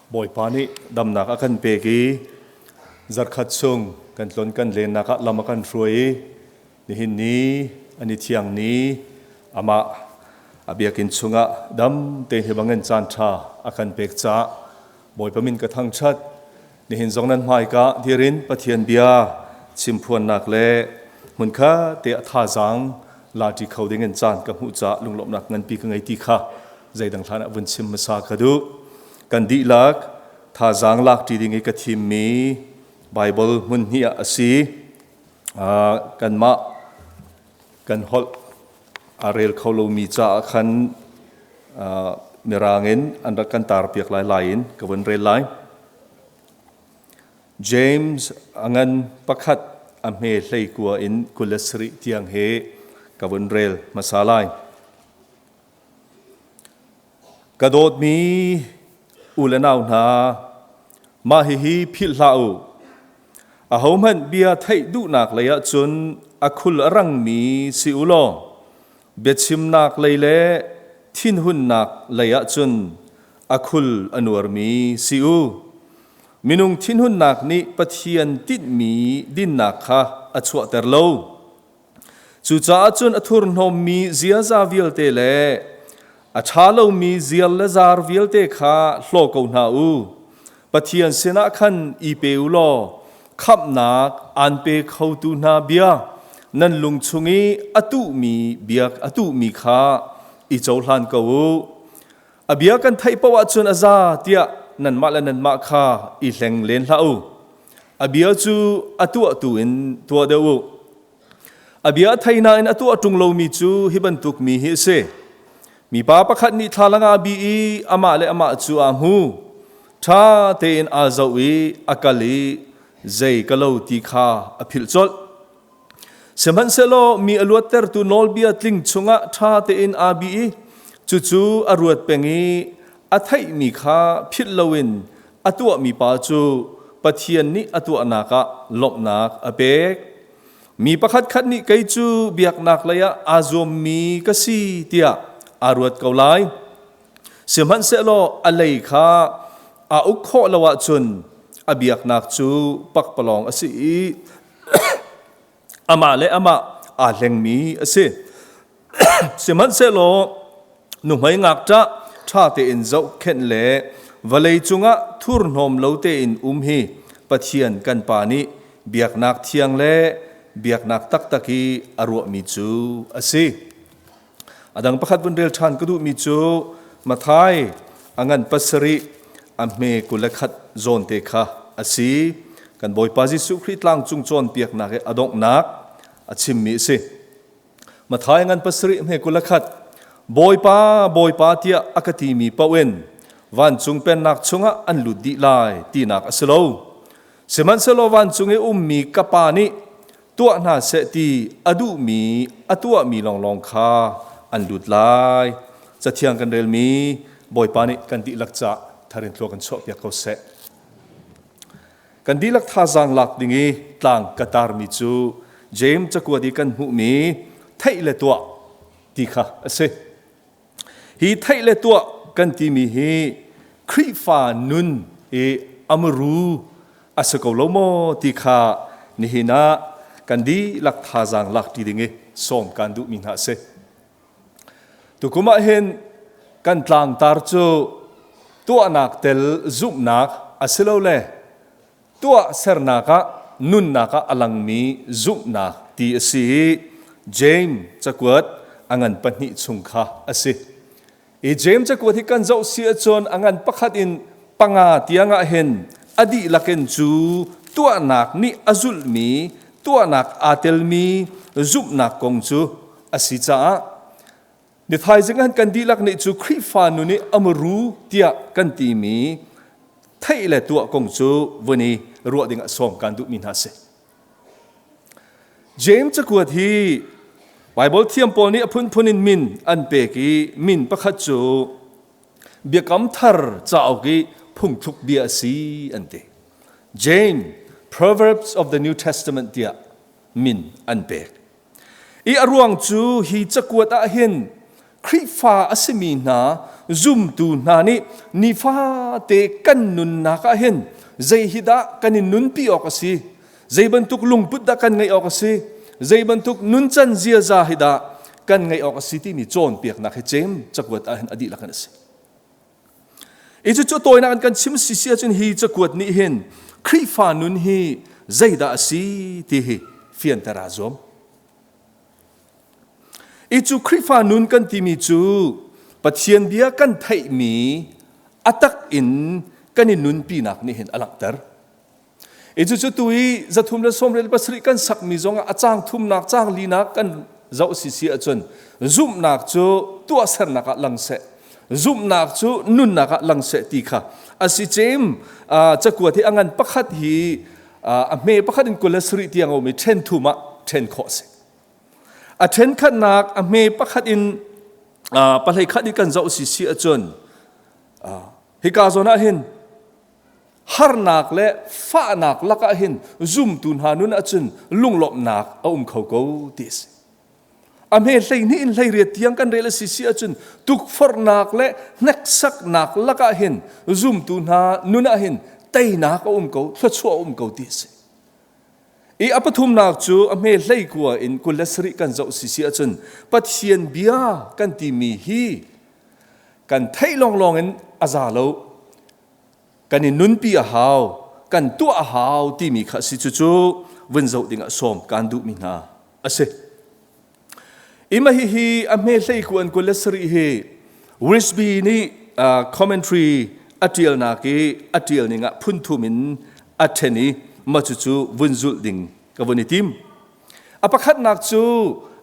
Bawipa nih damnak a kan pek i zarkhat chung kan tlon kan lennak ah lam a kan hruai i nihin ni ani thiang ni amah a biakinn chungah dam tein hi bangin caan ṭha a kan pek caah Bawipa min ka thangṭhat. Nihin zong nan hmaika dirin Pathian bia chimphuannak le hmunkhat te a thazaang lati kho ding in caan ka hmuh caah lunglawmhnak nganpi ka ngei ti kha zeidang hlan ah vun chim hmasa ka duh. Kan dihlak thazaang lak ṭi ding i ka thimmi Bible hmun hnih ah a si. Kanmah kan holh a rel kho lomi caah khan mirang in an rak kan tar piak lai lai in ka vun rel lai. James a ngan pakhat a hme hlei kua in 27 tiang he ka vun rel hmasa lai. Ka dawtmi u le nau hna, mah hihi philh hlah u. Ahohmanh bia theih duhnak lei ah cun a khul a rangmi si u law biachimnak lei le thinhunnak lei ah cun a khul a nuarmi si u. Minung thinhunnak nih Pathian tinhmi dinnak kha a chuahter lo. Cucaah cun a thurhnawmmi ziaza vialte le a ṭha lomi zial le zar vialte kha hlaw ko hna u. Pathian sinah khan i pe u law khamhnak aan pe khotu hna bia nan lung chung i a tuhmi bia a tuhmi kha i cohlan ko u. A bia kan theih paoh ahcun a za tiah nanmah le nanmah kha i hleng len hlah u. A bia cu a tuahtu in tuah deuh u. A bia a thei nain a tuah ṭung lomi cu hi bantuk mi hi a si. Mipa pakhat nih thlalang aa bih i amah le amah cu aa hmu. Ṭha tein aa zoh i a kal i zei ka lo ti kha a philh colh. Sihmanhsehlaw mi a luattertu nawlbia tling chungah ṭha tein aa bih i cucu a ruat peng i a theihmi kha philh loin a tuahmi pa cu Pathian nih a tuahnak ah lawmhnak a pek. Mi pakhatkhat nih kei cu biaknak lei ah aa zuammi ka si tiah aa ruat ko lai. Sihmanhsehlaw a lei kha aa uk khawh lo ahcun a biaknak cu pakpalawng a si i amah le amah aa hlengmi a si. Sihmanhsehlaw nuhmei ngakṭah ṭha tein zohkhenh le vawlei cungah thurhnawm lo tein um hi Pathian kan Pa nih biaknak thiang le biaknak taktak i a ruahmi cu a si. A dang pakhat vun rel ṭhan ka duhmi cu Matthai a ngan pasarih a hme 21 zawn te kha a si. Kan Bawipa Jesuh Khrih tlang cung cawnpiaknak i a donghnak a chimmi a si. Matthai ngan pasarih hme 21 Bawipa, Bawipa tiah a ka timi paoh in vancung pennak chungah an lut dih lai tinak a si lo. Sihmanhsehlaw vancung i ummi ka Pa nih tuah hna seh ti a duhmi a tuahmi lawnglawng kha an lut lai. Cathiang kan relmi Bawipa nih kan dihlak caah tharin thlua kan chuahpiak ko seh. Kan dihlak thazaang lak ding i tlang ka tarmi cu James cakuat i kan hmuhmi theih le tuah ti kha a si. Hi theih le tuah kan timi hi Khrihfa nun i amru a si ko lo maw ti kha nihin ah kan dihlak thazaang lak ṭi ding i sawm kan duhmi hna a si. Tukum ah hin kan tlangtar cu tuahnak tel zumhnak asilole tuahsernak ah nunnak ah a langmi zumhnak ti a si i James cakuat a ngan pahnih chung kha a si. I James cakuat hi kan zoh si ahcun a ngan pakhat in panga tiang ah hin a dihlak in cu tuahnak nih a zulhmi tuahnak aa telmi zumhnak kong cu a si caah Ni thaizing ah kan dihlak nih cu Khrihfa nun i amuru tiah kan timi theih le tuah kong cu vun i ruah ding ah sawm kan duhmi hna si. James cakuat hi Bible thiam pawl nih a phunphun in min an pek i min pakhat cu Biakam Thar cauk i phungthluk bia a si an ti. James Proverbs of the New Testament tiah min an pek. I a ruang cu hi cakuat ah hin Khrihfa a simi hna zumtu hna nih nifate kan nunnak ah hin zei hi dah kan in nunpi awk a si, zei bantuk lungput dah kan ngeih awk a si, zei bantuk nuncan ziaza hi dah kan ngeih awk a si timi cawnpiaknak hi Jeim cakuat ah hin a dihlak in a si. I cucu tawinak in kan chim si si ahcun hi cakuat nih hin Khrihfa nun hi zeidah a si ti hi fianter aa zuam. I cu Khrihfa nun kan timi cu Pathian bia kan theihmi a tak in kan i nunpinak nih hin a langhter. I cucu tu i 377 kan sakmi zongah a caang thumnak, caang linak kan zoh si si ahcun zumhnak cu tuahsernak ah lang seh, zumhnak cu nunnak ah lang seh ti kha a si. Cem cakuat hi a ngan pakhat hi a hme pakhat in 27 tiang a um i ṭhen thum ah ṭhen khawh a si. A ṭhen khatnak a hme pakhat in pahlei khat i kan zoh si si ahcun hika zawn ah hin harnak le fahnak lakah hin zumtu hna nun ahcun lunglawmhnak a um kho ko ti a si. A hme 12 in 18 tiang kan rel a si si ahcun tukforhnak le hneksaknak lakah hin zumtu hna nun ah hin teinak a um ko, thluachuah a um ko ti a si. I a pathumnak cu a hme 19 in 27 kan zoh si si ahcun Pathian bia kan timi hi kan theih lawnglawng in a za lo, kan i nunpi a hau, kan tuah a hau timi kha a si. Cucu vun zoh dingah sawm kaan duhmi hna a si. Ima hihi a hme 19 27 hi Wisby nih commentary a ṭialnak i a ṭial ning ah phun thum in a ṭhen i mah cucu vun zulh ding ka vun i tim. A pakhatnak cu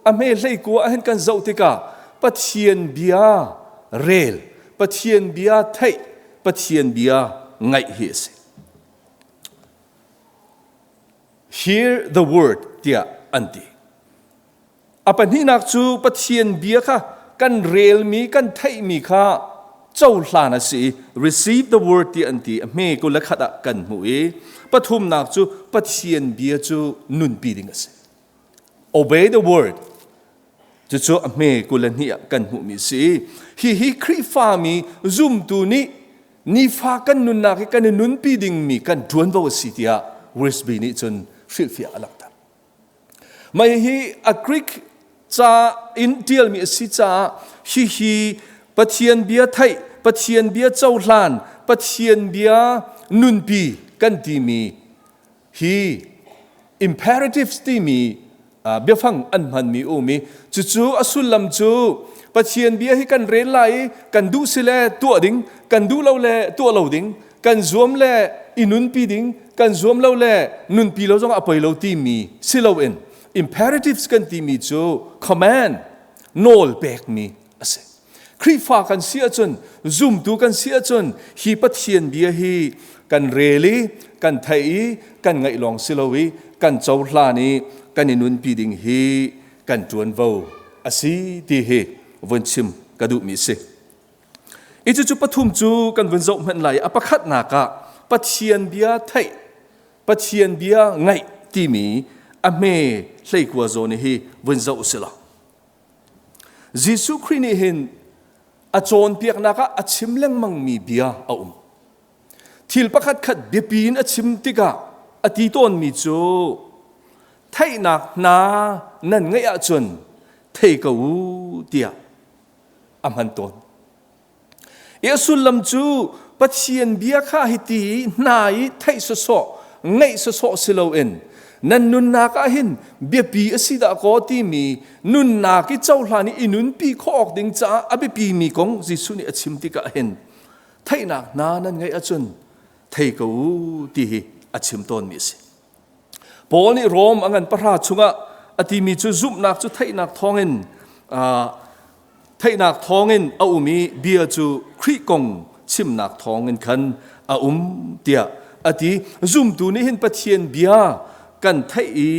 a hme 19 ahhin kan zoh tikah Pathian bia rel, Pathian bia theih, Pathian bia ngaih hi a si. Hear the word tiah an ti. A pahnihnak cu Pathian bia kha kan relmi, kan theihmi kha cohlan a si i receive the word ti an ti a hme 21 ah kan hmuh i pathumnak cu Pathian bia cu nunpi ding a si. Obey the word cucu a hme 22 ah kan hmuhmi a si. Hihi Khrihfami zumtu nih nifa kan nunnak hi kan i nunpi dingmi kan ṭuanvo a si tiah Wisby nih cun hrilhfiah a langhter. Mah hihi a Greek ca in ṭialmi a si caah hihi Pathian bia theih, Pathian bia cohlan, Pathian bia nunpi kan timi hi imperatives timi biafang an hmanmi um i cucu a sullam cu Pathian bia hi kan rel lai i kan duh si le tuah ding, kan duh lo le tuah lo ding, kan zuam le i nunpi ding, kan zuam lo le nunpi lo zong a poi lo timi si loin imperatives kan timi cu command nawl pekmi a si. Khrihfa kan si ahcun, zumtu kan si ahcun hi Pathian bia hi kan rel i kan theih i kan ngaih lawng si lo i kan cohlan i kan i nunpi ding hi kan ṭuanvo a si ti hi vun chim ka duhmi a si. I cucu pathum cu kan vun zoh hmanh lai. A pakhatnak ah Pathian bia theih, Pathian bia ngaih timi a hme 19 zawn hi vun zoh usih law. Jesuh Khrih nih hin a cawnpiaknak ah a chim lengmangmi bia a um. Thil pakhat khat biapi in a chim tikah a ti tawnmi cu theihnak hna nan ngeih ahcun thei ko u tiah a hman tawn. I a sullam cu Pathian bia kha hiti hna i theih sawsawh, ngaih sawsawh si loin nan nunnak ah hin biapi a si dah kaw timi nunnak i cohlan i i nunpi khawh awk ding caah a biapimi kong Jesuh nih a chim tikah hin theihnak hna nan ngeih ahcun thei ko u ti hi a chim tawnmi a si. Paul nih Rom a ngan pahra chungah a timi cu zumhnak cu theihnak thawngin theihnak thawngin a um i bia cu Khrih kong chimnak thawngin khan a um tiah a ti. Zumtu nih hin Pathian bia kan theih i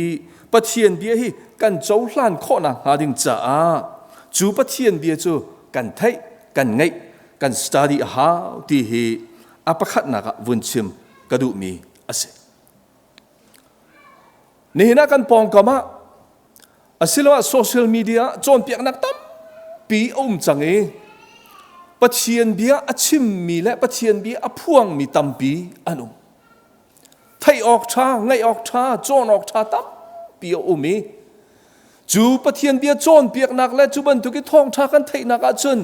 Pathian bia hi kan cohlan khawhnak hnga ding caah cu Pathian bia cu kan theih, kan ngaih, kan study a hau ti hi a pakhatnak ah vun chim ka duhmi a si. Nihin ah kan pawngkam ah asiloah social media ah cawnpiaknak tampi a um cang i. Pathian bia a chimmi le Pathian bia a phuangmi tampi an um. Theih awk ṭha, ngaih awk ṭha, cawn awk ṭha tampi a um i cu Pathian bia cawnpiaknak le cu bantuk i thawngṭha kan theihnak ahcun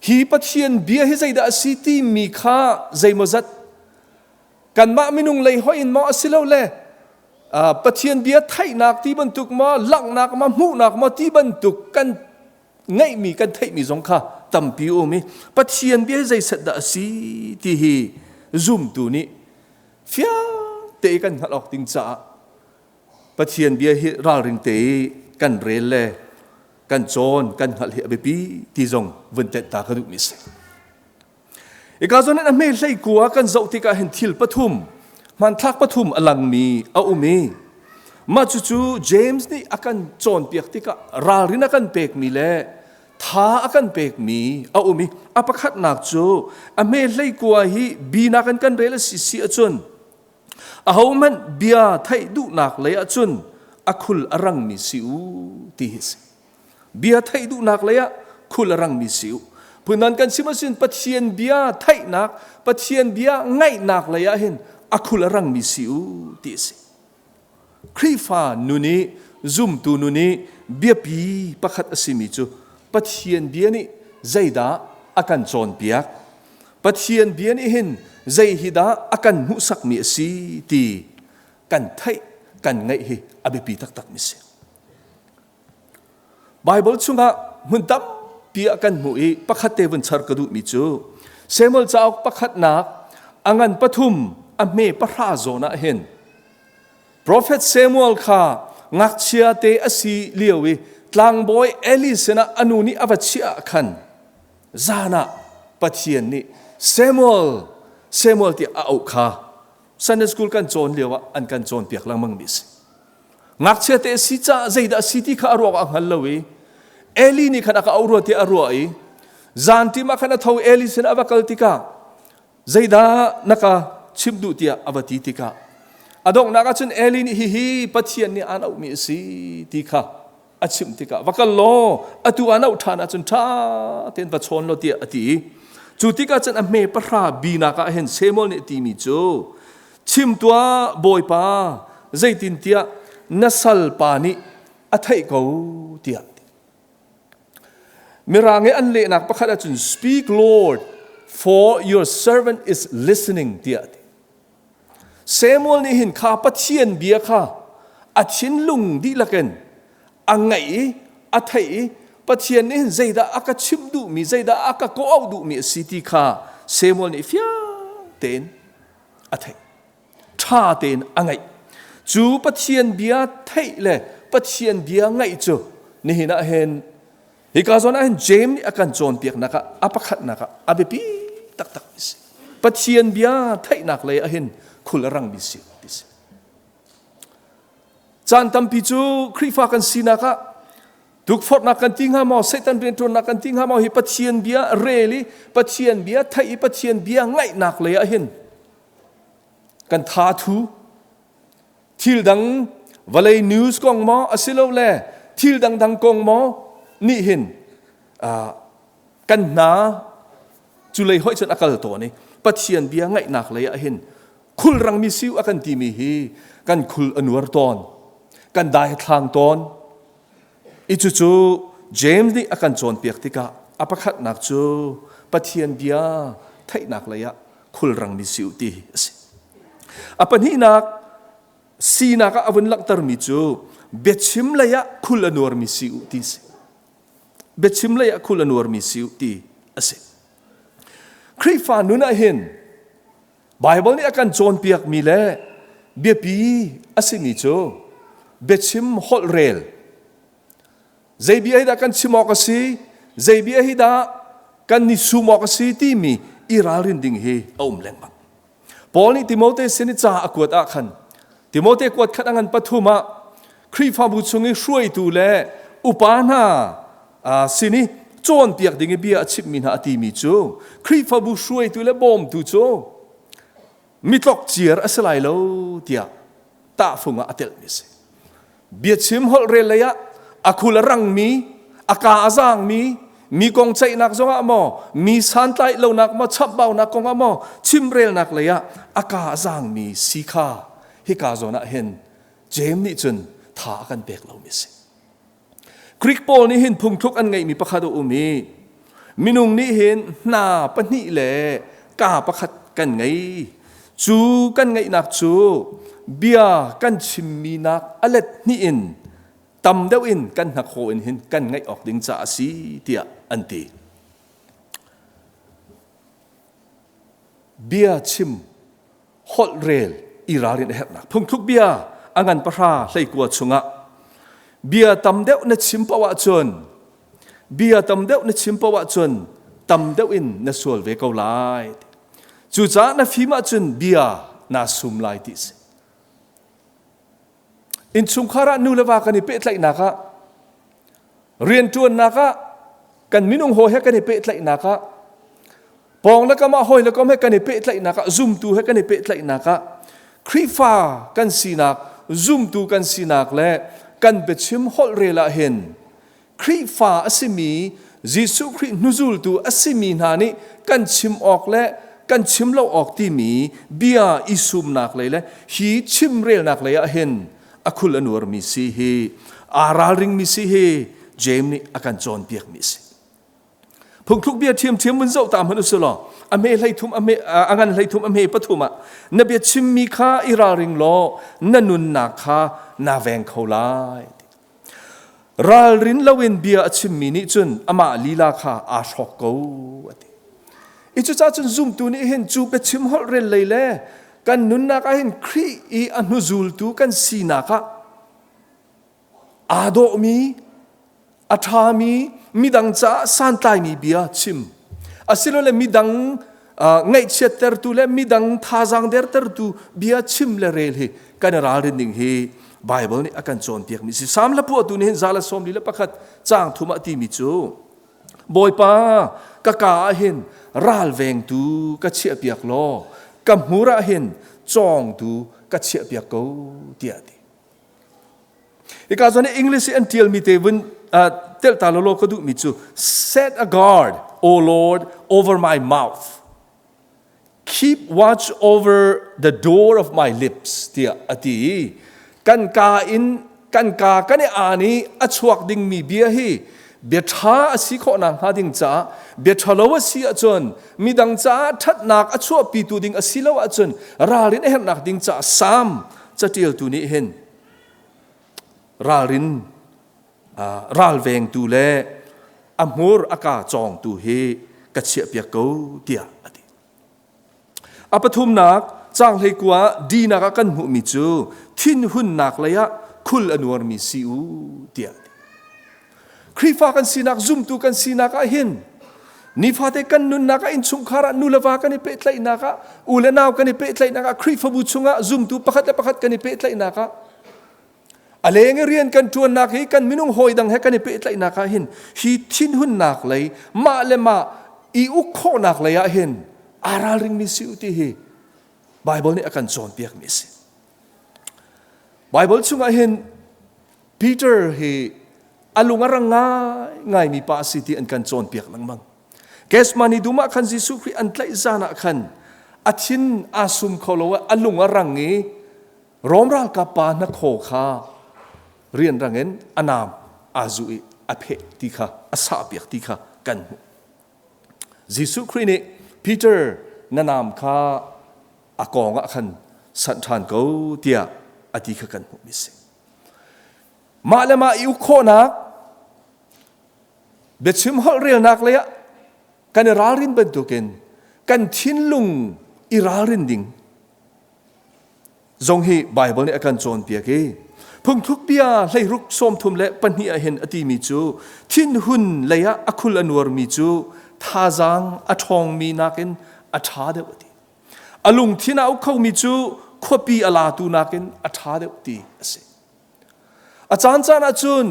hi Pathian bia hi zeidah a si timi kha zeimawzat kanmah minung lei hoih in maw a si lo le Pathian bia theihnak ti bantuk maw langhnak maw hmuhnak maw ti bantuk kan ngeihmi kan theihmi zong kha tampi um i Pathian bia hi zeiset dah a si ti hi zumtu nih fiang te kan hngalh awk ding caah Pathian bia hi ralring te i kan rel le kan cawn kan hngalh hi a biapi ti zong vun tenh ta ka duhmi a si. Ika zawn in a hme hlei kua kan zoh tikah hin thil pathum hmanthlak pathum a langmi a um i mah cucu James nih a kan cawnpiak tikah ralrin a kan pekmi le tha a kan pekmi a um i a pakhatnak cu a hme hlei kua hi bi nakin kan rel a si si ahcun ahohmanh bia theih duhnak lei ahcun a khul a rangmi si u ti hi a si. Bia theih duhnak lei ah khul a rangmi si u. Phundan kan chim ahcun Pathian bia theihnak, Pathian bia ngaihnak lei ah hin a khul a rangmi si u ti a si. Khrihfa nun i zumtu nun i biapi pakhat a simi cu Pathian bia nih zeidah a kan cawnpiak? Pathian bia nih hin zei hi dah a kan hmuhsakmi a si ti kan theih, kan ngaih hi a biapi taktakmi si. Baibal chungah hmun tampi ah kan hmuh i pakhat te vun char ka duhmi cu Samuel cauk pakhatnak a ngan pathum a hme pahra zawn ah hin Profet Samuel kha ngakchia te a si lio i tlangbawi Eli sinah a nu nih a va chiah ah khan zan ah Pathian nih Samuel Samuel tiah a auh kha Sunday school kan cawn lio ah an kan cawnpiak lengmang mi a si. Ngakchia te si caah zeidah a si ti kha a ruak a hngal lo i Eli nih khan a ka auh rua tiah a ruah i zanṭim ah khan a tho Eli sin a va kal tikah zeidah na ka chimh duh tiah a va ti tikah a donghnak ah cun Eli nih hihi Pathian nih aan auhmi a si ti kha a chimh tikah va kal law atu aan auh ṭhan ahcun ṭha tein va chawn law tiah a ti i cu tikah cun a hme pahra binak ah hin Samuel nih a timi cu chim tuah Bawipa zeitintiah na salpa nih a theih ko tiah Mirang i an lehnak pakhat ahcun speak Lord for your servant is listening tiah a ti. Samuel nih hin kha Pathian bia kha a thinlung dihlak in a ngaih i a theih i Pathian nih hin zeidah a ka chimh duhmi, zeidah a ka kawh duhmi a si ti kha Samuel nih fiang tein a theih. Ṭha tein a ngaih. Cu Pathian bia theih le Pathian bia ngaih cu nihin ah hin Hika zawn ah hin James nih a kan cawnpiaknak ah a pakhatnak ah a biapi taktak mi si. Pathian bia theihnak lei ah hin khul a rangmi si ti si. Caan tampi cu Khrihfa kan sinak ah tukforhnak kan ti hnga maw, Satan rianṭuannak kan ti hnga maw hi Pathian bia rel i Pathian bia theih i Pathian bia ngaihnak lei ah hin kan tha thu Thil dang vawlei news kong maw asilole thil dangdang kong maw nih hin kan hna cu lei hoih cun a kal tawn i Pathian bia ngaihnak lei ah hin khulrangmi siu a kan timi hi kan khul a nuar tawn kan dai thlang tawn i cucu James nih a kan cawnpiak tikah a pakhatnak cu Pathian bia theihnak lei ah khulrangmi si u ti a si. A pahnihnak sinak ah a vun langhtermi cu biachim lei ah khul a nuarmi si u ti si. Biachim lei ah khul a nuarmi si u ti a si. Khrihfa nun ah hin Baibal nih a kan cawnpiakmi le biapi a simi cu biachim holh rel zei bia hi dah kan chim awk a si zei bia hi dah kan ni sum awk a si timi i ralrin ding hi a um lengmang Paul nih Timote sin i ca a kuat ah khan Timote kuat khat a ngan pathum ah Khrihfabu chung i hruaitu le upa hna sin i cawnpiak ding i bia a chimhmi hna a timi cu Khrihfabu hruaitu le bawmtu cu mitlok ciar a si lai lo tiah tahfung ah a telhmi a si. Biachim holh rel lei ah a khul a rangmi, a ka a zaangmi, Mi kong ceihnak zongah maw, mi santlaih lonak maw, chapbaunak kongah maw, chimrelnak lei ah a ka a zaangmi si kha hika zawn ah hin Jeim nih cun tha a kan pek lomi a si. Greek pawl nih hin phungthluk an ngeihmi pakhat a um i minung nih hin hna pahnih le ka pakhat kan ngei. Cu kan ngeihnak cu bia kan chimmi nak a let hnih in tam deuh in kan hnakhaw in hin kan ngaih awk ding ca a si tiah an ti. Bia chim holh rel i ralrin a herhnak phungthluk bia a ngan pahra hleikua chungah bia tam deuh na chim paoh ahcun bia tam deuh na chim paoh ahcun tam deuh in na sual ve ko lai cucaah na fim ahcun bia naa sum lai ti si. Innchungkhar ah nu le va kan i pehtlaihnak ah, rianṭuannak ah, kan minung hawi he kan i pehtlaihnak ah, pawng le kam ah hawi le kom he kan i pehtlaihnak ah, zumtu he kan i pehtlaihnak ah, Khrihfa kan sinak, zumtu kan sinak le kan biachim holh rel ah hin Khrihfa a simi Jesuh Khrih hnuzultu a simi hna nih kan chim awk le kan chim lo awk timi bia i sumnak lei le hi chimrelnak lei ah hin a khul a nuarmi si hi aa ralringmi si hi James nih a kan cawnpiakmi a si. Phungthluk bia ṭhiamṭhiam vun zoh ta hmanh usih law a hme hleithum a hme a ngan hleithum a hme pathum ah na bia chimmi kha i ralring law na nunnak kha naa veng kho lai. Ralrin loin bia a chimmi nih cun amah lila kha aa hrawk ko a ti. I cucaah cun zumtu nih hin cu biachim holh rel lei le kan nunnak ah hin Khrih i a hnuzultu kan sinak ah aa dawhmi, a ṭhami, midang caah santlaimi bia chim asilole midang ngaihchiattertu le midang thazaang dertertu bia chim le rel hi kan i ralrin ding hi Bible nih a kan cawnpiakmi si. Salm hla phuahtu nih hin 141 caang thum ah timi cu Bawipa ka ka ah hin ralvengtu ka chiahpiak law ka hmur ah hin cawngtu ka chiahpiak ko tiah a ti. Hika zawn i English i an ṭialmi te vun telh ta lawlaw ka duhmi cu set a guard, O Lord, over my mouth. Keep watch over the door of my lips tiah a ti i kan ka in kan ka kan i aan i a chuak dingmi bia hi bia ṭha a si khawh nakhnga ding caah bia ṭhalo a si ahcun midang caah ṭhatnak a chuahpitu ding a si lo ahcun ralrin a herhnak ding caah Salm caṭialtu nih hin ralrin ralvengtu le a hmur a ka cawngtu hi ka chiahpiak ko tiah a ti. A pathumnak caang hleikua dinak ah kan hmuhmi cu thinhunnak lei ah khul a nuarmi si u tiah a ti. Khrihfa kan sinak zumtu kan sinak ah hin nifate kan nunnak ah innchungkhar ah nu le va kan i pehtlaihnak ah u le nau kan i pehtlaihnak ah Khrihfabu chungah zumtu pakhat le pakhat kan i pehtlaihnak ah a leng i rian kan ṭuannak hi kan minung hawi dang he kan i pehtlaihnak ah hin hi thinhunnak lei mah le mah i uk khawhnak lei ah hin aa ralringmi si u ti hi Bible nih a kan cawnpiakmi a si. Bible chungah hin Peter hi a lung a rang ngaingaimi pa a si ti an kan cawnpiak lengmang. Gethsemane dum ah khan Jesuh Khrih an tlaih zan ah khan a thin aa sum kho lo a lung a rang i Rom ralkap pa hnakhaw kha rianrang in a naam aa zuh i a pheh ti kha a sahpiak ti kha kan hmuh. Jesuh Khrih nih Peter na naam kha a kawng ah khan sanh ṭhan ko tiah a ti kha kan hmuhmi a si. Mah le mah i uk khawhnak, biachim holh relnak lei ah kan i ralrin bantukin kan thinlung i ralrin ding zong hi Baibal nih a kan cawnpiak i phungthluk bia hleiruk sawmthum le pahnih ah hin a timi cu thinhun lei ah a khul a nuarmi cu thazaang a ṭhawngmi nakin a ṭha deuh a ti. A lungthin a uk khomi cu khuapi a latu nakin a ṭha deuh ti a si. A caancaan ahcun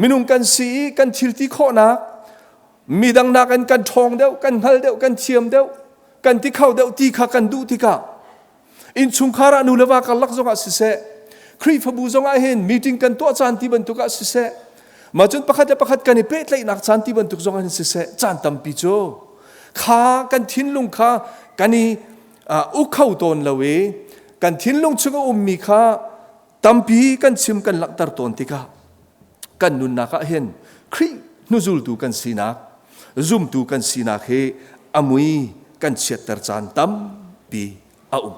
minung kan si i kan thil ti khawhnak midang nakin kan ṭhawng deuh, kan hngal deuh, kan thiam deuh, kan ti kho deuh ti kha kan duh tikah innchungkhar ah nu le va karlak zongah siseh, Khrihfabu zongah hin meeting kan tuah caan ti bantuk ah siseh, Mah cun pakhat le pakhat kan i pehtlaihnak caan ti bantuk zong in siseh caan tampi cu kha kan thinlung kha kan i uk kho tawn lo i kan thinlung chung a ummi kha tampi kan chim kan langhter tawn tikah kan nunnak ah hin Khrih hnuzultu kan sinak zumtu kan sinak hi a mui kan chiatter caan tampi a um.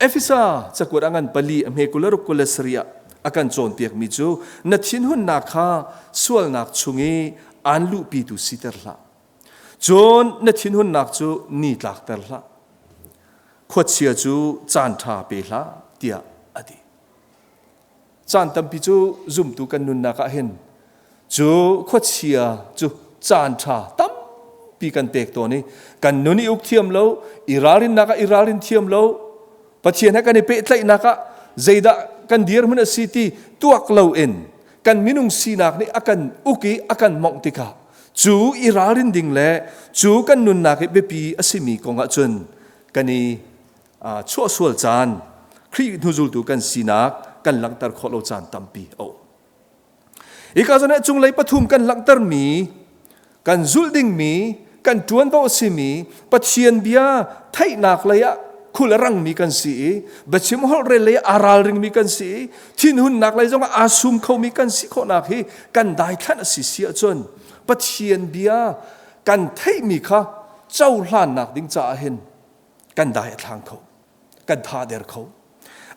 Efesa cakuat a ngan pali a hme 26 27 ah a kan cawnpiakmi cu na thinhunnak kha sualnak chung i aan luhpitu siter hlah. Cun na thinhunnak cu ni tlakter hlah. Khuachia cu caan ṭha pe hlah tiah a ti. Caan tampi cu zumtu kan nunnak ah hin cu khuachia cu caan ṭha tampi kan pek tawn i kan nun i uk thiam lo, i ralrinnak ah i ralrin thiam lo, Pathian he kan i pehtlaihnak ah zeidah kan dirhmun a si ti tuak loin kan minung sinak nih a kan uk i a kan mongh tikah cu i ralrin ding le cu kan nunnak i biapi a simi kong ah cun kan i chuahsual caan Khrih hnuzultu kan sinak kan langhter khawh lo caan tampi a um. Hika zawn ah cunglei pathum kan langhtermi kan zulh dingmi kan ṭuanvo a simi Pathian bia theihnak lei ah khul a rangmi kan si i biachim holhrel lei ah aa ralringmi kan si i thinhunnak lei zongah aa sum khomi kan si khawhnak hi kan daithlanh a si si ahcun Pathian bia kan theihmi kha cohlannak ding caah hin kan dai a thlang kho kan tha der kho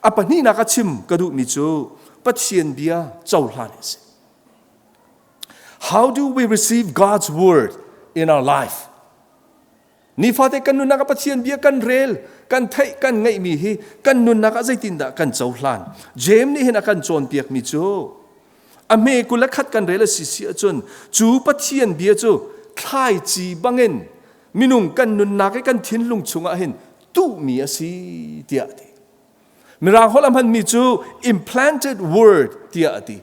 a pahnihnak a chim ka duhmi cu Pathian bia cohlan a si How do we receive God's word in our life? Nifate kan nunnak ah Pathian bia kan rel, kan theih, kan ngeihmi hi kan nunnak ah zeitindah kan cohlan? James nih hin a kan cawnpiakmi cu a hme 21 kan rel a si si ahcun cu Pathian bia cu thlaici bangin minung kan nunnak i kan thinlung chungah hin tuhmi a si tiah a ti. Mirang holh a hmanmi cu implanted word tiah a ti.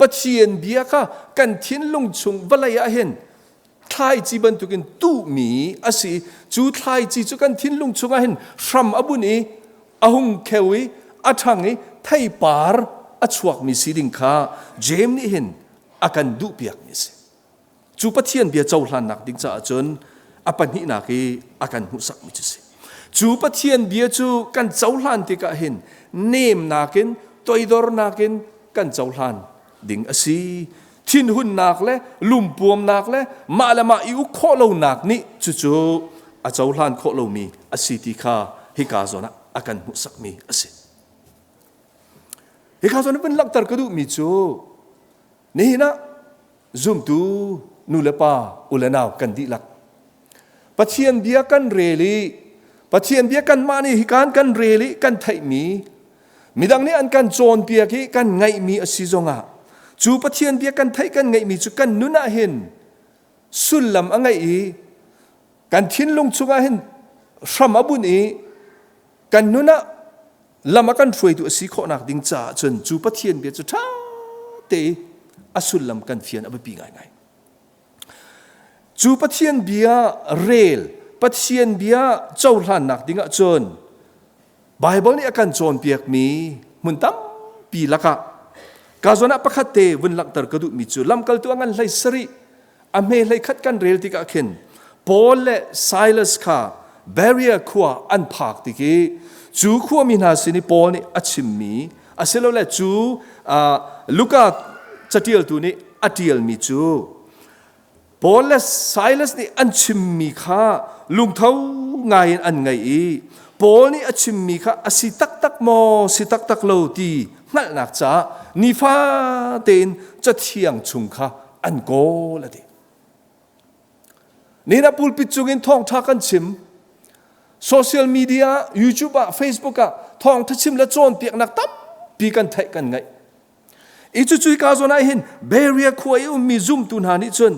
Pathian bia kha kan thinlung chung vawlei ah hin thlaici bantukin tuhmi a si. Cu thlaici cu kan thinlung chungah hin hram a bunh i a hung kheu i a ṭhang i theipar a chuakmi si ding kha James nih hin a kan duhpiakmi a si. Cu Pathian bia cohlannak ding caah cun a pahnihnak i a kan hmuhsakmi cu si. Cu Pathian bia cu kan cohlan tikah hin nemnak in toidornak in kan cohlan ding a si. Thinhunnak le lumpuamnak le mah le mah i uk khawh lonak nih cucu a cohlan khawh lomi a si ti kha hika zawn ah a kan hmuhsakmi a si. Hika zawn ah vun langhter ka duhmi cu nihin ah zumtu nu le pa u le nau kan dihlak Pathian bia kan rel i Pathian bia kanmah nih hikan kan rel i kan theihmi midang nih an kan cawnpiak i kan ngaihmi a si zongah cu Pathian bia kan theih kan ngaihmi cu kan nun ah hin sullam a ngeih i kan thinlung chungah hin hram a bunh i kan nun ah lam a kan hruaitu a si khawhnak ding caah cun cu Pathian bia cu ṭha te i a sullam kan fian a biapi ngaingai. Cu Pathian bia rel, Pathian bia cohlannak dingah cun Baibal nih a kan cawnpiakmi hmun tampi lakah ka zawn ah pakhat te vun langhter ka duhmi cu lamkaltu a ngan 17 a hme 11 kan rel tikah khin Paul le Silas kha Berea khua an phak tik i cu khuami hna sin i Paul nih a chimmi asilole cu Luka catialtu nih a ṭialmi cu Paul le Silas nih an chimmi kha lungtho ngaiin an ngaih i Paul nih a chimmi kha a si taktak maw si taktak lo ti hngalhnak caah nifate in cathiang chung kha an kawl a ti. Nihin ah pulpit cungin thawngṭha kan chim. Social media, YouTube ah, Facebook ah thawngṭha chim le cawnpiaknak tampi kan theih kan ngaih. I cucu hika zawn ah hin Berea khua i ummi zumtu hna nih cun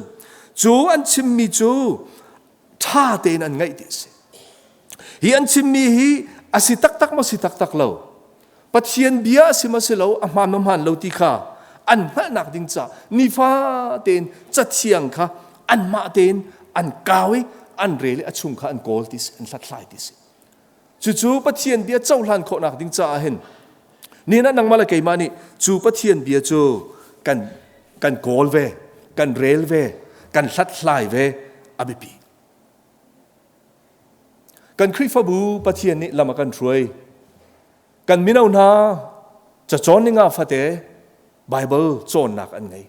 cu an chimmi cu ṭha tein an ngaih ti a si. Hi an chimmi hi a si taktak maw si taktak lo Pathian bia a si maw si lo a hmaan maw hmaan lo ti kha an hngalhnak ding ca nifa tein cathiang kha anmah tein an kau i an rel i a chung kha an kawl ti si an hlathlai ti si. Cucu Pathian bia cohlan khawhnak ding caah hin nihin ah nangmah le keimah nih cu Pathian bia cu kan kan kawl ve, kan rel ve, kan hlathlai ve a biapi. Kan Khrihfabu Pathian nih lam a kan hruai. Kan mino hna cacawn ninga fate Bible cawnnak an ngei.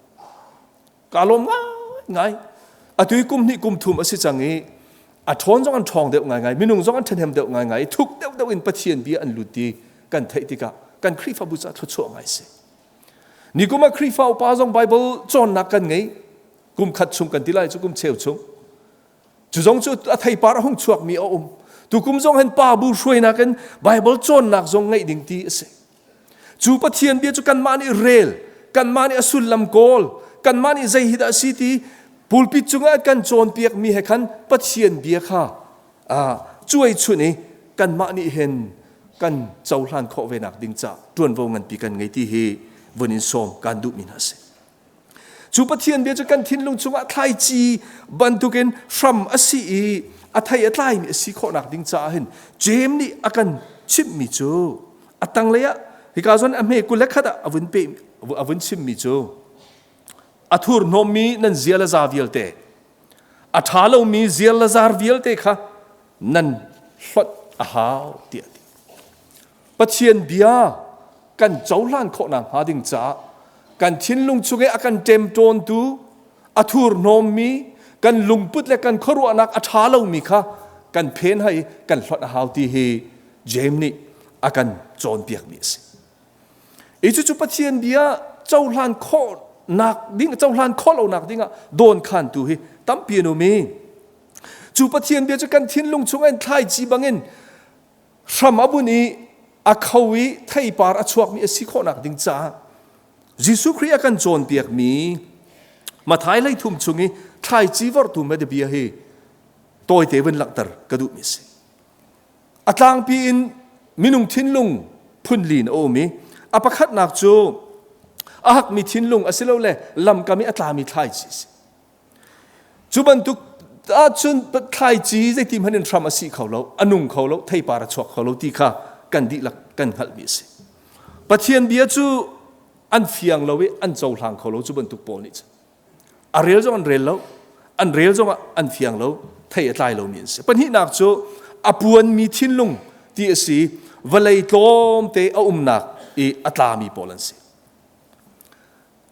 Ka lawm ngaingai. Atu i kum hnih kum thum a si cang i a ṭhawn zong an ṭhawng deuh ngaingai, minung zong an ṭhahnem deuh ngaingai i thuk deuhdeuh in Pathian bia an lut ti kan theih tikah kan Khrihfabu caah thluachuah ngai si. Nikum ah Khrihfa upa zong Bible cawnnak kan ngei. Kum khat chung kan ti lai cu kum cheu chung. Cu zong cu a theipar a hung chuakmi a um. Tukum zong hin pa bu hruainak in Bible cawnnak zong ngeih ding ti a si. Cu Pathian bia cu kanmah nih rel, kanmah nih a sullam kawl, kanmah nih zei hi dah a si ti pulpit cungah kan cawnpiakmi he khan Pathian bia kha cuai chun i kanmah nih hin kan cohlan khawh ve nak ding ca ṭuanvo nganpi kan ngei ti hi vun in sawm kan duhmi hna a si. Cu Pathian bia cu kan thinlung chungah thlaici bantukin hram a si i a thei a tlaimi a si khawhnak ding caah hin Jeim nih a kan chimhmi cu a tanglei ah hika zawn a hme 21 ah a vun pe a vun chimmi cu a thurhnawmmi nan zia le za vialte a ṭha lomi zia le zar vialte kha nan hlonh a hau tiah a ti. Pathian bia kan cohlan khawhnak hnga ding caah kan thinlung chung i a kan ṭemṭawntu a thurhnawmmi kan lungput le kan khuaruahnak a ṭha lomi kha kan phen hai kan hlonh a hau ti hi James nih a kan cawnpiakmi a si. I cucu Pathian bia cohlan khawhnak ding cohlan khawh lonak dingah dawnkhantu hi tampi an um i cu Pathian bia cu kan thinlung chung in thlaici bangin hram a bunh i a kho i theipar a chuakmi a si khawhnak ding caah Jesuh Khrih a kan cawnpiakmi Matthai 13 chung i thlaici vorhtu bia hi tawite vun langhter ka duhmi a si. A tlangpi in minung thinlung phunli in a um i a pakhatnak cu a hakmi thinlung asilole lamkam i a tlami thlaici a si. Cu bantuk ahcun thlaici zeiti hmanh in hram a si kho lo, a nung kho lo, theipar a chuak kho lo ti kha kan dihlak kan hngalhmi a si. Pathian bia cu an fiang lo i an cohlang kho lo cu bantuk pawl nih cun. A rel zong an rel lo, an rel zongah an fiang lo, thei a tlai lomi an si. Pahnihnak cu a puanmi thinlung ti a si, vawlei tlawmte a umnak i a tlami pawl an si.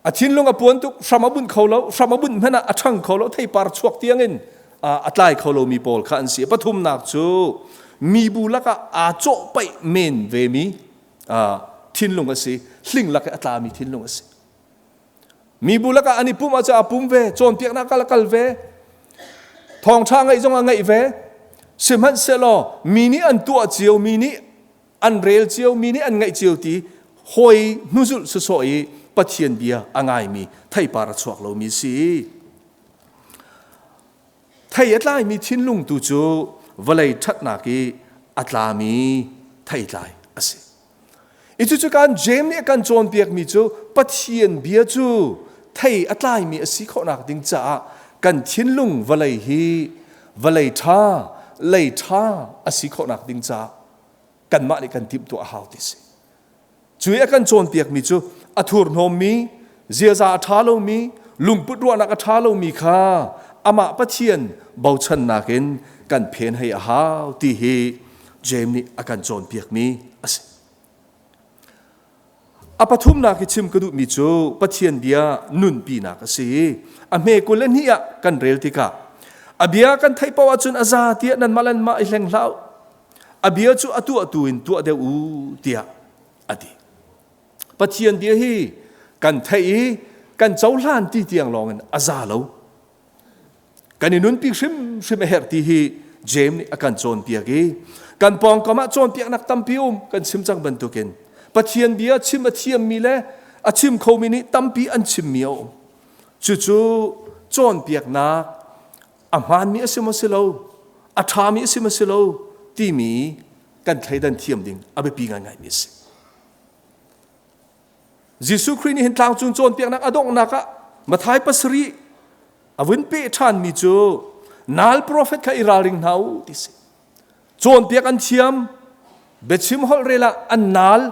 A thinlung a puan tuk, hram a bunh kho lo, hram a bunh hmanh ah a ṭhang kho lo, theipar chuak tiangin a tlai kho lomi pawl kha an si. Pathumnak cu mibu lakah aa cawhpaih men vemi thinlung a si, hling lak i a tlami thinlung a si. Mibu lakah an i pumh ahcun a pum ve, cawnpiaknak ah a kal ve, thawngṭha ngaih zong a ngaih ve. Sihmanhsehlaw mi nih an tuah cio, mi nih an rel cio mi nih an ngaih cio ti hawi hnuzulh sawsawh i Pathian bia a ngaimi theipar a chuak lomi si. Thei a tlaimi thinlung tu cu vawlei ṭhatnak i a tlami theitlai a si. I cucu kan James nih a kan cawnpiakmi cu Pathian bia cu thei a tlaimi a si khawhnak ding caah kan thinlung vawlei hi vawlei ṭha, lei ṭha a si khawhnak ding caah kanmah nih kan timhtuah a hau ti si. Cu i a kan cawnpiakmi cu a thurhnawmmi, ziaza a ṭha lomi, lungput ruahnak a ṭha lomi kha amah Pathian bochannak in kan phen hei a hau ti hi James nih a kan cawnpiakmi a si. A pathumnak i chim ka duhmi cu Pathian bia nunpinak a si. A hme 22 ah kan rel tikah a bia kan theih paoh ahcun a za tiah nanmah le nanmah i hleng hlah u. A bia cu a tuahtu in tuah deuh u tiah a ti. Pathian bia hi kan theih i kan cohlan ti tiang lawngin a za lo. Kan i nunpi hrimhrim a herh ti hi James nih a kan cawnpiak i kan pawngkam ah cawnpiaknak tampi um kan chim cang bantukin Pathian bia chim a thiammi le a chim khomi nih tampi an chimmi a um. Cucu cawnpiaknak a hmaanmi a si maw si lo, a ṭhami a si maw si lo timi kan thleidan thiam ding a biapi ngaingaimi a si. Jesuh Khrih nih hin tlangcung cawnpiaknak a donghnak ah Matthai 7 a vun peh ṭhanmi cu nal profet kha i ralring hna u ti si. Cawnpiak an thiam, biachim holh rel ah an nal.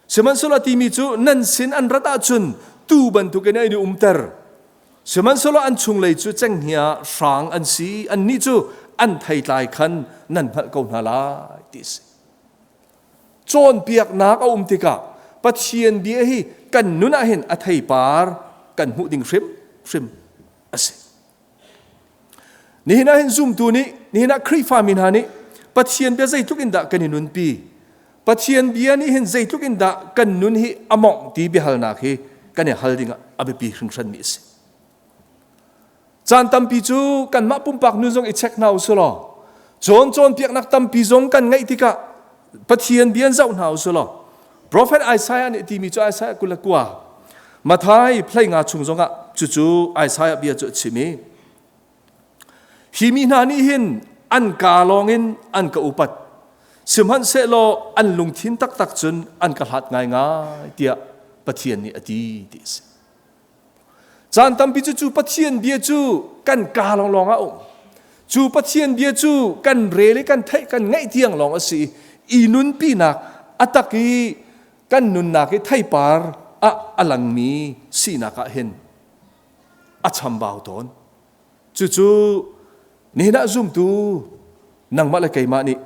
Sihmanhsehlaw timi cu nan sin an rat ahcun tuu bantukin an i umter. Sihmanhsehlaw an chunglei cu cenghngia hrang an si, annih cu an theitlai khan nan hngalh ko hna lai ti a si. Cawnpiaknak a um tikah Pathian bia hi kan nun ah hin a theipar kan hmuh ding hrimhrim a si. Nihin ah hin zumtu nih, nihin ah Khrihfami hna nih Pathian bia zeitluk in dah kan i nunpi? Pathian bia nih hin zeitluk in dah kan nun hi a mawngh ti biahalnak hi kan i hal ding ah a biapi hringhranmi a si. Caan tampi cu kanmah pumpak nun zong i check hna u sih law, cawn cawnpiaknak tampi zong kan ngeih tikah Pathian bia in zoh hna u sih law, Prophet Isaiah nih a timi cu Isaiah 29 Matthai plei nga chung zongah cucu Isaiah bia cu a chim i hi mi hna nih hin an kaa lawngin an ka upat sihmanhsehlaw an lungthin taktak cun an ka hlat ngaingai tiah Pathian nih a ti ti a si. Caan tampi cu cu Pathian bia cu kan kaa lawnglawng ah a um. Cu Pathian bia cu kan rel i kan theih kan ngaih tiang lawng a si i i nunpinak a tak i kan nunnak i theipar ah a langmi sinak ah hin a chambau tawn. Cucu nihin ah zumtu nangmah le keimah nih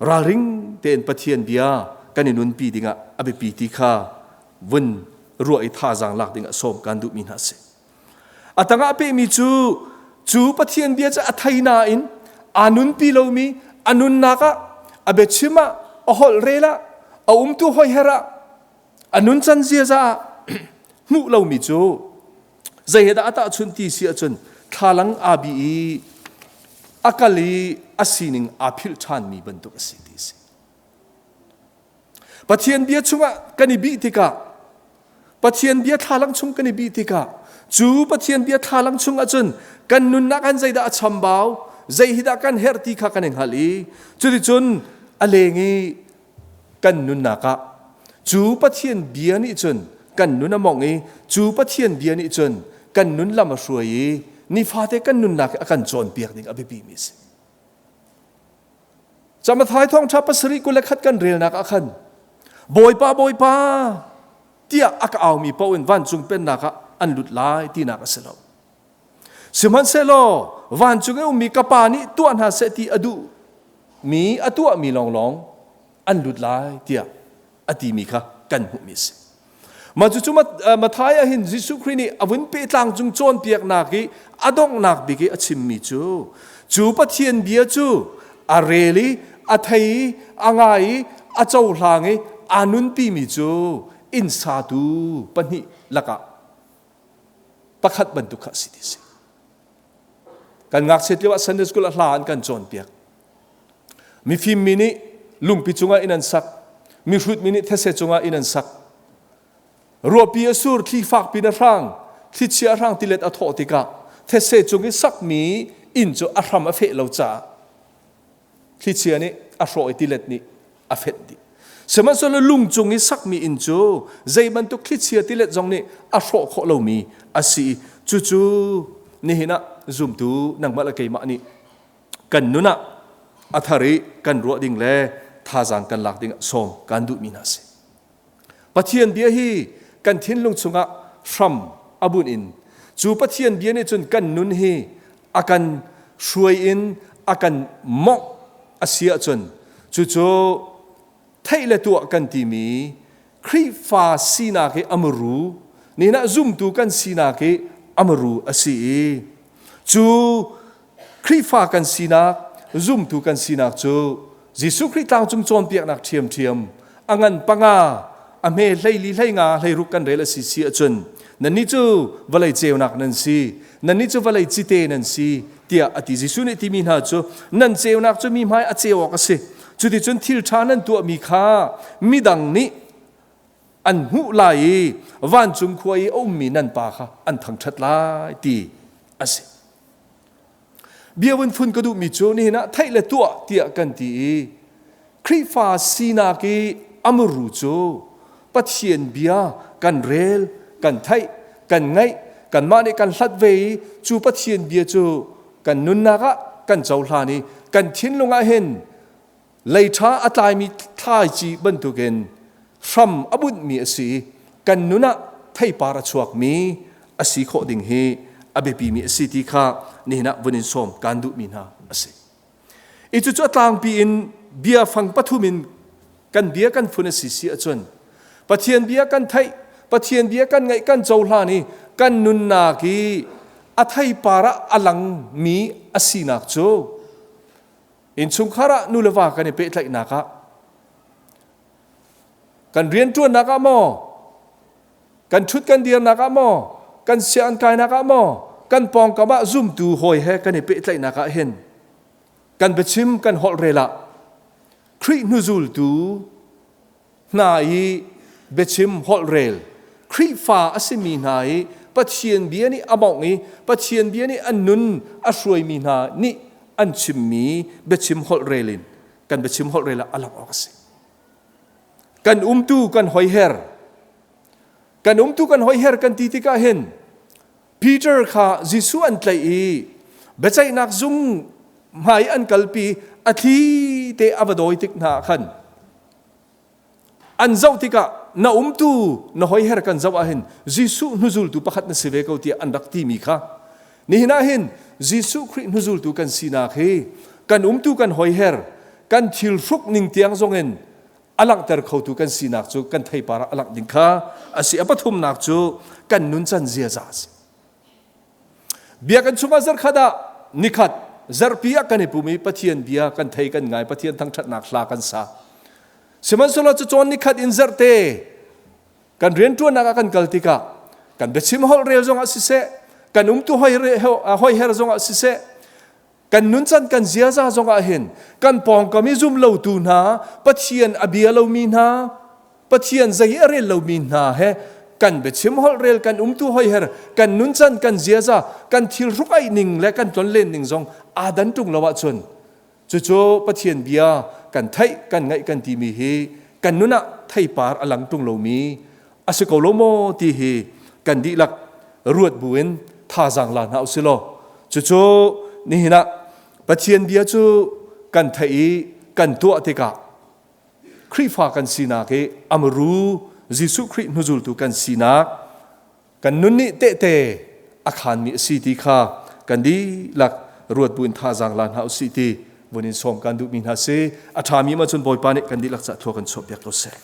ralring tein Pathian bia kan i nunpi dingah a biapi ti kha vun ruah i thazaang lak dingah sawm kan duhmi hna a si. A tangah pehmi cu cu Pathian bia cu a thei nain aa nunpi lomi a nunnak ah a biachim ah a holh rel ah a umtu hoiher ah a nuncan ziaza ah hmuh lomi cu zei he dah a tahchunh ti si ahcun thlalang aa bi i a kal i a sining aa philh ṭhanmi bantuk a si ti a si. Pathian bia chungah kan i bih tikah Pathian bia thlalang chung kan i bih tikah cu Pathian bia thlalang chung ahcun kan nunnak han zeidah a chambau zei hi dah kan herh ti kha kan i hngalh i cuticun a leng i kan nunnak ah cu Pathian bia nih cun kan nun a mawngh i cu Pathian bia nih cun kan nun lam a hruai i nifate kan nunnak a kan cawnpiak ding a biapi mi a si. Camathai thawngṭha 7:21 kan relnak ah khan Bawipa Bawipa tiah a ka aumi paoh in vancung pennak ah an lut lai tinak a si lo. Sihmanhsehlaw vancung i ummi ka Pa nih tuah hna seh ti a duh mi a tuahmi lawnglawng an lut lai tiah a timi kha kan hmuhmi a si. Mah cucu Matthai ah hin Jesuh Khrih nih a vun pehtlang cung cawnpiaknak i a donghnak bik i a chimmi cu cu Pathian bia cu a rel i a thei i a ngai i a cohlang i aa nunpimi cu inn satu pahnih lakah pakhat bantuk kha a si ti a si. Kan ngakchiat lio ah Sunday school ah hla an kan cawnpiak. Mifim mi nih lungpi cungah inn an sak. Mihrut mi nih these cungah inn an sak. Ruahpi a sur, thli fakpi in a hrang, thlichia a hrang tilet a thawh tikah these cung i sakmi inn cu a hram a feh lo caah thlichia nih a hrawh i tilet nih a fenh dih. Sihmanhsehlaw lung cung i sakmi inn cu zei bantuk thlichia tilet zong nih a hrawh khawh lomi a si i cucu nihin ah zumtu nangmah le keimah nih kan nun ah a thar i kan ruah ding le thazaang kan lak ding ah sawm kan duhmi hna a si. Pathian bia hi kan thinlung chungah hram a bunh in cu Pathian bia nih cun kan nun hi a kan hruai in a kan mawngh a si ahcun cucu theih le tuah kan timi Khrihfa sinak hi a muru nihin ah zumtu kan sinak hi a muru a si i cu Khrihfa kan sinak zumtu kan sinak cu Jesuh Khrih tlangcung cawnpiaknak ṭhiamṭhiam a ngan panga a hme 14 15 16 kan rel a si si ahcun nannih cu vawlei ceunak nan si nannih cu vawlei cite nan si tiah a ti Jesuh nih timi hna cu nan ceunak cu mi hmai a ceu awk a si cuticun thil ṭha nan tuahmi kha midang nih an hmuh lai i vancung khua i a ummi nan pa kha an thangṭhat lai ti a si Bia vun fun ka duhmi cu nihin ah theih le tuah tiah kan ti i Khrihfa sinak i a muru cu Pathian bia kan rel, kan theih, kan ngaih, kanmah nih kan hlat ve i cu Pathian bia cu kan nunnak ah kan cohlan i kan thinlung ah hin lei ṭha a tlaimi thlaici bantukin hram a bunhmi a si i kan nun ah. theipar a chuakmi a si khawh ding hi a biapimi a si ti kha nihin ah vun in sawm kaan duhmi hna a si. I cucu a tlangpi in bia fang pathum in kan bia kan fun a si si ahcun Pathian bia kan theih, Pathian bia kan ngaih kan cohlan i kan nunnak i a theipar ah a langmi a sinak cu innchungkhar ah nu le va kan i pehtlaihnak ah kan rianṭuannak ah maw kan ṭhut kan dirnak ah maw kan sianginn kainak ah maw kan pawngkam ah zumtu hawi he kan i pehtlaihnak ah hin kan biachim kan holh rel ah Khrih hnuzultu hna i biachim holh rel Khrihfa a simi hna i Pathian bia nih a mawngh i Pathian bia nih an nun a hruaimi hna nih an chimmi biachim holh rel in kan biachim holh rel ah a langh awk a si. Kan umtu kan hoiher kan umtu kan hoiher kan ti tikah hin Peter kha Jesuh an tlaih i biaceihnak zung hmai an kalpi a thli te a va dawi tik hna ah khan an zoh tikah na umtu na hoiher kan zoh ah hin Jesuh hnuzultu pakhat na si ve ko tiah an rak timi kha nihin ah hin Jesuh Khrih hnuzultu kan sinak hi kan umtu kan hoiher kan thil hruk ning tiang zongin a langhter khotu kan sinak cu kan theipar ah a langh ding kha a si. A pathumnak cu kan nuncan ziaza a si. Biakinn chungah zarkhat ah nikhat zarhpi ah kan i pum i Pathian bia kan thei kan ngai Pathian thangṭhatnak hla kan sa. Sihmanhsehlaw cu cawn nikhat in zarhte kan rianṭuannak ah kan kal tikah kan biachim holh rel zongah siseh kan umtu hoiher zongah siseh kan nuncan kan ziaza zongah hin kan pawngkam i zum lotu hna Pathian a bia lomi hna Pathian zei a rel lomi hna he kan biachim holh rel kan umtu hoiher kan nuncan kan ziaza kan thil hruk aih ning le kan tlonlen ning zong aa dan ṭung lo ahcun cucu Pathian bia kan theih kan ngaih kan timi hi kan nun ah theipar a lang ṭung lomi a si ko lo maw ti hi kan dihlak ruat buin thazaang la hna usih law cucu nihin ah Pathian bia cu kan theih i kan tuah tikah Khrihfa kan sinak i amaru Jesuh Khrih hnuzultu kan sinak kan nun nih tehte a khaanmi a si ti kha kan dihlak ruat buin thazaang la hna usih ti vun in sawm kan duhmi hna si. A ṭhami ma cun Bawipa nih kan dihlak cah thua kan chuahpiak ko seh.